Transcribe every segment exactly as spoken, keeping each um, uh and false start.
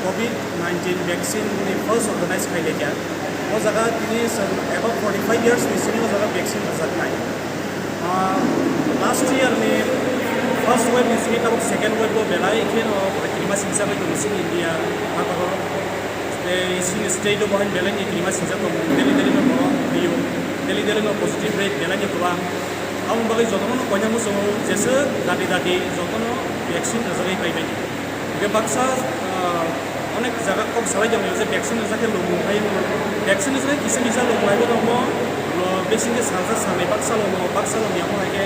Covid nineteen vaccine ni first organize khailaiya. O jaga tini chwng about forty five years ni simi o jaga vaccine rwjaknai. Ah, last year ni first wave ni simi tabuk second wave o belai kheno kirima singsa bai tongo chini India ha bagwi. Tei chini state o bohan belai ni kirima singsa tongo, daily daily no borok rio, daily daily no positive rate belai ni kwbang. Aboni bagwi jotono no koina muchungo jesa dati dati jotono vaccine rwjagwi paibai. Hingke baksa, ah, onek jaga kok salai tongo je vaccine rwjak khe lomung hai mano. Vaccine rwjak khe kisa misa lomung hai bono omo, ah, besi khe salsa salnwi baksa lomo, baksa lomya omo hai khe.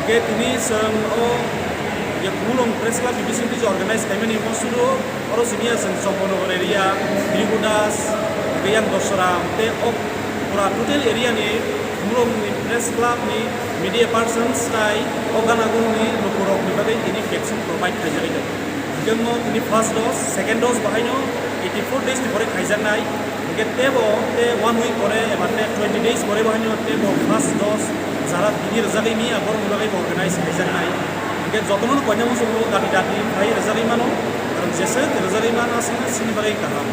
Hingke tini chwng o je Khumulwng Press Club ni bisingtwi je organize khaimani omo sudu oro simi ya chwng Chombonogar area, Tribudas, hingke yang Dosra, tei o pura total area ni Khumulwng ni Press Club ni media persons tai o gana guni lukurok ni bagwi tini vaccine provide khaijagwi tongo. Hingke mo tini first dose, second dose bahaino eighty four days ni pore khaijaknai. Hingke tebo te one week pore eba te twenty days pore bahaino tebo first dose jara tini rwjagwi mi abor ni bagwi bo organize khaijaknai. Hingke jotono koina muchungo dati dati khai rwjagwi mano, karon jesa rwjagwi mano aswkno sini bagwi kaham.